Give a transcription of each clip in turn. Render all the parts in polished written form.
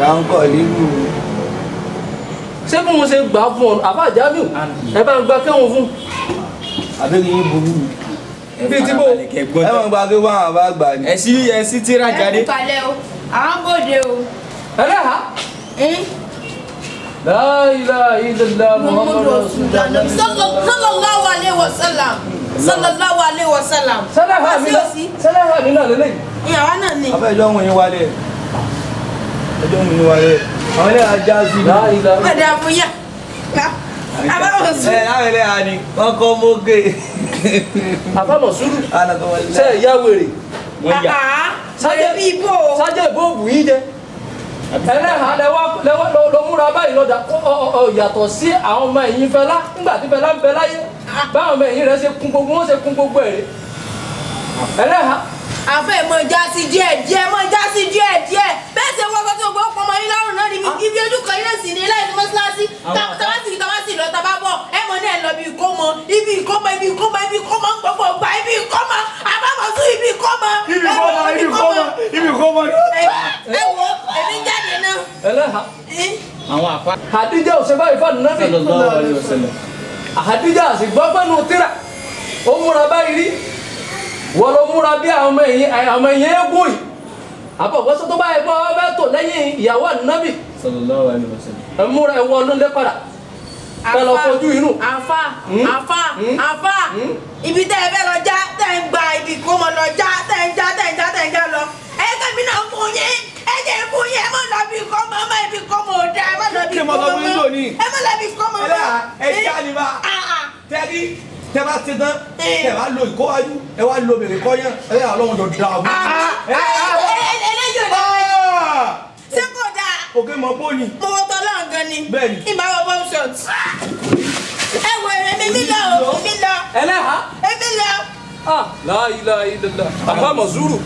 Là ń kọ̀ lílù. Ṣé bí mo ṣe gbà fún ọ, àfà Jamiu, ẹ bá ń gba kéwọn fún. Àbẹ́rẹ́ yín burú ni. Bíi tí bò. Ẹ mọ̀ gba kí wọ́n àbá gbà ni. Ẹ sí, ẹ sí tíra jáde. Ẹ kú kalẹ̀ o, à ń bòde o. Ẹlẹ́hà. La ilaha illallah Muhammadu Muhammadu Rasulullah Rasulullah. Sallallahu alayhi wa sallam, sallallahu alayhi wa sallam. Sẹ́lẹ̀hà mi náà, sẹ́lẹ̀hà mi náà lélẹ́yìí. Ìyàwó náà ni. Afẹ́ ẹjọ́ ń yín wálé. Ẹjọ́ ń yín wálé. Àwọn ẹlẹ́yà já sí i. La ilaha. Padà fún yà. Àbáwọ̀ sùn. Ẹ láwọn ẹlẹ́yà ni wọ́n kọ́ mókè. Àfà Mọ̀súrù, ṣe ìyá wèrè? Wọ́n yà. Sájẹ́ bí ibò. Sájẹ́ ìbòòbù yín jẹ. Ẹlẹ́hà lẹ́wọ́ ló múra báyìí lọ́dà yàtọ̀ sí àwọn ọmọ ẹ̀yìn Fẹlá nígbà tí Fẹlá ń bẹ láyé, báwọn ọmọ ẹ̀yìn rẹ̀ ṣe kún gbogbo wọn, ṣe kún gbogbo ẹ̀rẹ́ ẹlẹ́hà. Àfẹ́ mọ̀ já sí díẹ̀ díẹ̀, mọ̀ já sí díẹ̀ díẹ̀. Bẹ́ẹ̀ ṣe wọ́n sọ tí gbogbo ọmọ yín lọ́rùn náà níbi ibi ojú kan yín náà sì ní láì ní mọ́ṣáláṣí. Tabasi tabasi lọ tabá bọ̀, ẹ mọ̀ ní ẹ̀ lọ ibi ìkómọ, ibi ìkómọ, ibi ìkómọ, ibi ìkómọ ń gbogbo gbà, ibi ìkómọ, àbámọ̀sún ibi ìkómọ. Ibi kọ́ mọ, ibi kọ́ mọ, ibi kọ́ mọ. Ẹ wo, èmi jáde náà. Ẹlẹ́hà. Àwọn àfa. Àdíjà ò ṣe báyìí fún Ànábì. Sallallahu alayhi wa sallam. Àdíjà sì gbọ́ pẹ́nu tíra ó múra báyìí rí. Wọ́n ló múra bí àwọn ọmọ ẹ̀yìn, àwọn ọmọ ẹ̀yìn eégún yìí. Àbọ̀ wọ́sọ tó báyìí gbọ́ bẹ́ẹ̀ tó lẹ́yìn ìyàwó Ànábì. Sallallahu alayhi wa sallam. Ẹ múra, ẹ wọ ọdún lé padà kẹ lọ fojú inú. Àfà, àfà, àfà, ibi tẹ́ ẹ fẹ́ lọ já, tẹ́ ẹ ń gba ibi ìkómọ lọ já, tẹ́ ẹ ń já, tẹ́ ẹ ń já, tẹ́ ẹ ń já lọ. Ẹ kẹ́mi náà fún yín, ẹ jẹ́ fún yín, ẹ má lọ bí ìkómọ mọ́, ibi ìkómọ ò dáa, ẹ má lọ bí Kí mo ìkómọ sọ fún yín mọ́. lónìí? Ẹ má lọ bí ìkómọ mọ́. Ẹlẹ́yà ẹ já ni bá. Tẹ́rí tẹ́ bá ṣe tán, tẹ́ bá lo ìkọ́wájú, ẹ wá lo bèrè kọ́yán, ẹlẹ́yà ọlọ́run jọ dáa fún. Eléyìí ò dáa. Ṣé kò dáa? Òkè mọ bóni. Mo wọ tọ́lọ́ gan ni. Bẹ́ẹ̀ni. Ìbá wọ bọ́m short. Ẹ wo èmi mi lọ o, èmi lọ. Ẹlẹ́hà. Èmi lọ. Ah, la ilaha illallah. Àfà Mọ̀súrù.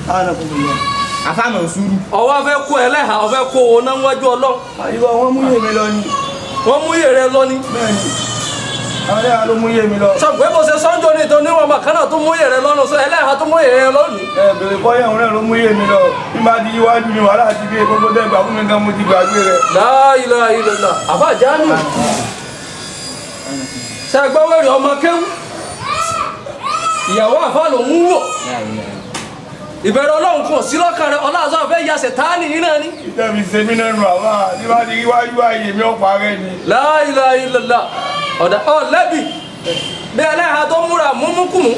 Àfa Mọ̀súrù. Ọwọ́ fẹ́ kó ẹlẹ́hà, ọfẹ́ kó owó náà wájú Ọlọ́run. Àyíkọ́ wọ́n mú yèmí lọ ni. Wọ́n mú yèrè lọ ni. Bẹ́ẹ̀ni. Àwọn ẹlẹ́yà ló mú yèmí lọ. Sọ pé bó ṣe sọ́njọ́ ní ìtàn oníwọ̀n màkánà tó mú yèrè lọ́nà, sọ ẹlẹ́hà tó mú yèrè lọ́nìí. Ẹ bèrè kọ́yán òun náà ló mú yèmí lọ. Bí bá di iwájú ni wàhálà ti dé, gbogbo tẹ́ gbà fún mi gan mo ti gbàgbé rẹ̀. La ilaha illallah. Àfà Jamiu, ṣe gbọ́ wẹ̀rẹ̀ ọmọ kéwú, ìyàwó àfà ló ń wò, ìbẹ̀rẹ̀ Ọlọ́run kò sí lọ́kàn rẹ̀, ọlọ́àzọ́ fẹ́ ya Sẹ̀táánì yìí náà ni. Ìtẹ́ mi ṣe mí nẹ́nu àwa, bí bá di iwájú ààyè mi ọ̀pá rẹ̀ ni. La ilaha illallah. Ọ̀dà ọ̀ lẹ́bi bí ẹlẹ́hà tó múra múmúkùmú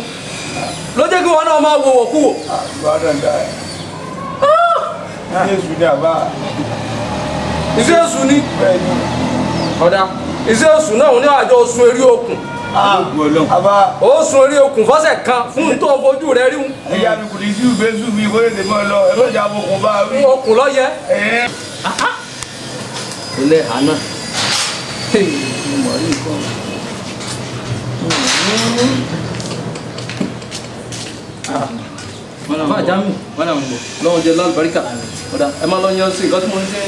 ló jẹ́ kí wọn náà máa wòwò kúwò. Ìbádàn dá ẹ̀. Jésù ní àbá. Iṣẹ́ èṣù ni. Bẹ́ẹ̀ni. Ọ̀dà iṣẹ́ èṣù náà ní àjọ oṣù eré okùn. Ológun Ọlọ́run. Àbá. Ó sun eré okùn fọ́sẹ̀ kan fún tó fojú rẹ rí. Ẹ̀yà mi kò ní sí ìgbésù mi kó lè mọ́ lọ, ẹ lọ́jà àbùkù bá rí. Okùn lọ́yẹ. Ẹ̀ẹ́. Ẹlẹ́hà náà. Àfà Jamiu, Wọ́n náà ń bọ̀. lọ́wọ́n jẹ lálùbáríkà. Ọ̀dà ẹ máa lọ yan sí nǹkan tí mo ń ṣe.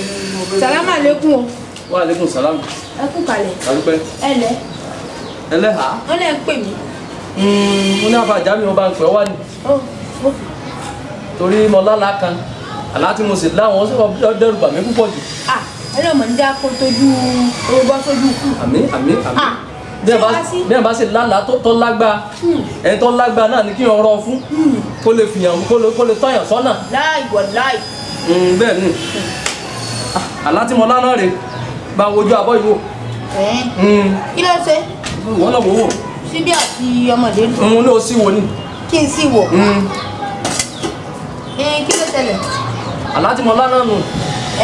Sàlámà lékún o. Wa alaikum salam. Ẹ kú kalẹ̀. Àdúpẹ́. Ẹ lẹ. Ẹlẹ́hà. Wọ́n lẹ́ ń pè mí. Mo ní Àfà Jamiu ọba ń pè ọ́ wá ní. Ó ó. Torí mo lálàá kan, àlá tí mo sì láwọn ó dẹ́rù bà mí púpọ̀ jù. Ah, ẹ lọ́ mọ̀ ní dá kó tójú owó bọ́ sójú kù. Àmín, àmín, àmín. Ah, Bí ẹ bá ṣé wá sí? bí ẹ bá sì lálàá tó lágbára, ẹni tó lágbára náà ni kí n rọ fún kó lè fìyàn, kó lè tọ́yàn sọ́nà. Láì wọ̀ láì. Bẹ́ẹ̀ ni. Ah, àlá tí mo lá náà rè, bá wojú abọ́ yìí wò. Ẹ̀ẹ́n. Kí ló ṣe? Wọ́n náà wò wò. Síbí àti ọmọdé nù. Ní o sì wò ni. Kí n sì wò. Ẹ̀ẹ́n, kí ló ṣẹlẹ̀? Àlá tí mo lá náà nù.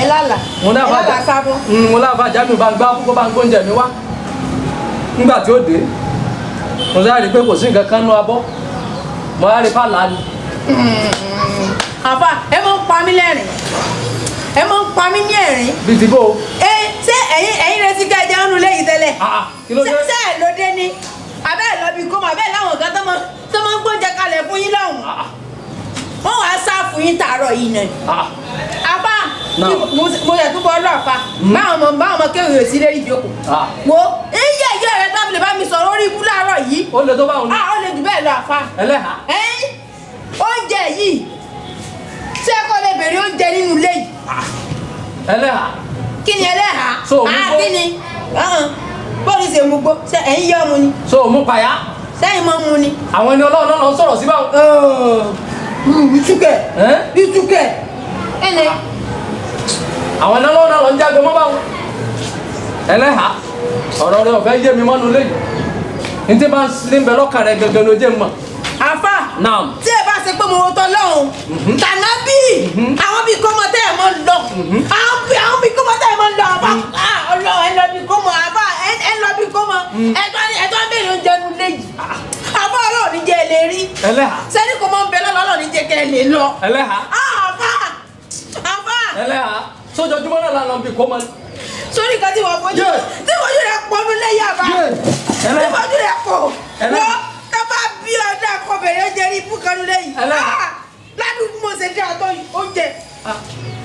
Ẹ lálà. Mo ní Ẹ àfà lálà sábọ́. Mo ní àfà Jamiu bá ń gbá púpọ̀, bá ń gbóúnjẹ mi wá. Nígbà tí ó dé, mo sáré rí i pé kò sí nǹkan kan nú abọ́. Mo á rí pàlà ni. Àfà, ẹ máa ń pa mí lẹ́rìn. Ẹ máa ń pa mí ní ẹ̀rín. Bíi ti bó o. Ẹ ṣé ẹ̀yin retí ká ẹ jẹun nulẹ̀ yìí tẹ́lẹ̀? Ah, ah, kí ló dé? Ṣé ẹ ló dé ni? Àbẹ́ ẹ̀ lọ bí kó mọ̀, àbẹ́ ẹ̀ láwọn kan tó máa ń gbóúnjẹ kalẹ̀ fún yín lọ́hùn. Ah, Wọ́n wàá sáàfù yín tààrọ̀ yìí náà. ah. Àfà, Now. mo yẹ túbọ̀ ọlọ́ àfà. Báwọn ọmọ kéwì sí lérí ìjókòó. Ah. Wo iye ìyá rẹ tábìlì bá mi sọ̀rọ̀ orí ikú láàárọ̀ yìí. Ó lè tó báwọn ní. Ah, ó lè jù bẹ́ẹ̀ lọ àfà. Ẹlẹ́hà. Ẹ́n, oúnjẹ yìí, ṣé kò lè béèrè oúnjẹ nínú ilé yìí? Ẹlẹ́hà. Kí ni ẹlẹ́hà? So, mú Ah, gbó. kí ni? Ọ̀hún. Bọ́ọ̀lù ṣe mú gbó, ṣé ẹ̀yin yọ mu ni? So mú payá. Sẹ́yìn mọ́ mu ni? Àwọn ẹni ọlọ́run náà lọ sọ̀rọ̀ sí báwọn. Ìtúkẹ̀. Ẹ́? Ìtúkẹ̀. Ẹnẹ. Àwọn ẹni ọlọ́run náà lọ ń jágbe mọ́ báwọn. Ẹlẹ́hà, ọ̀rọ̀ rẹ ò fẹ́ yé mi mọ́nu léyìí. Ní tí bá ń ní bẹ lọ́kàn rẹ gẹ́gẹ́ ló jẹ́ mọ̀. Àfà. Naam. Tí ẹ bá ṣe pé mo wo tọ́lọ́hún, tànà bí àwọn bíi kọ́mọ tẹ́ ẹ̀ mọ́ lọ. Àwọn bíi kọ́mọ tẹ́ ẹ̀ mọ́ lọ. Àfà, ah, Ọlọ́run, ẹ lọ bíi kọ́mọ. Àfà, ẹ lọ bíi kọ́mọ. Ẹ tó ń béèrè oúnjẹ nu léyìí. Àfà, Ọlọ́run ní jẹ́ ẹ lè rí. Ẹlẹ́hà. Sẹ́ni kò mọ̀ ń bẹ lọ́lọ́, Ọlọ́run ní jẹ́ kẹ́ ẹ lè lọ. Ẹlẹ́hà. Ah, àfà, àfà. Ẹlẹ́hà, sójoojúmọ́ náà la lọ bí kò mọ́. Sórí nǹkan tí wọ́n fojú Yeah. tí fojú rẹ̀ pọnú lẹ́yìn, àfà. Yeah. Tí Ẹlẹ́hà. fojú rẹ̀ pọ̀. Ẹlẹ́hà. Wọ́n tá bá bí ọ̀dà kọ bẹ̀rẹ̀ oúnjẹ ní ibú kanú lẹ́yìn. Ẹlẹ́hà. Ah, ládùúgbò mo ṣe dé àtọ́ yìí, oúnjẹ.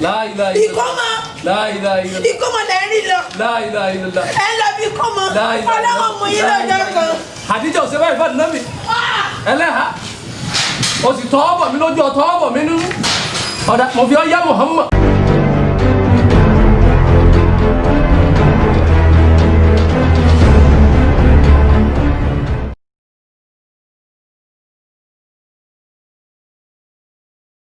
La ilaha illallah. Ìkómọ. La ilaha illallah. Ìkómọ lẹ̀ ń rí lọ. La ilaha illallah. Ẹ lọ bí kómọ. La ilaha Ọlọ́wọ́ mú yín lọ́jọ́ kan. Àdíjà ò ṣe báyìí fún àdínábì. Ah! Ẹlẹ́hà, o sì tọ́ bọ̀ mí lójú, ọ̀tọ́ bọ̀ mí nínú. Ọ̀dà mo fi ọ́ yá Muhammad.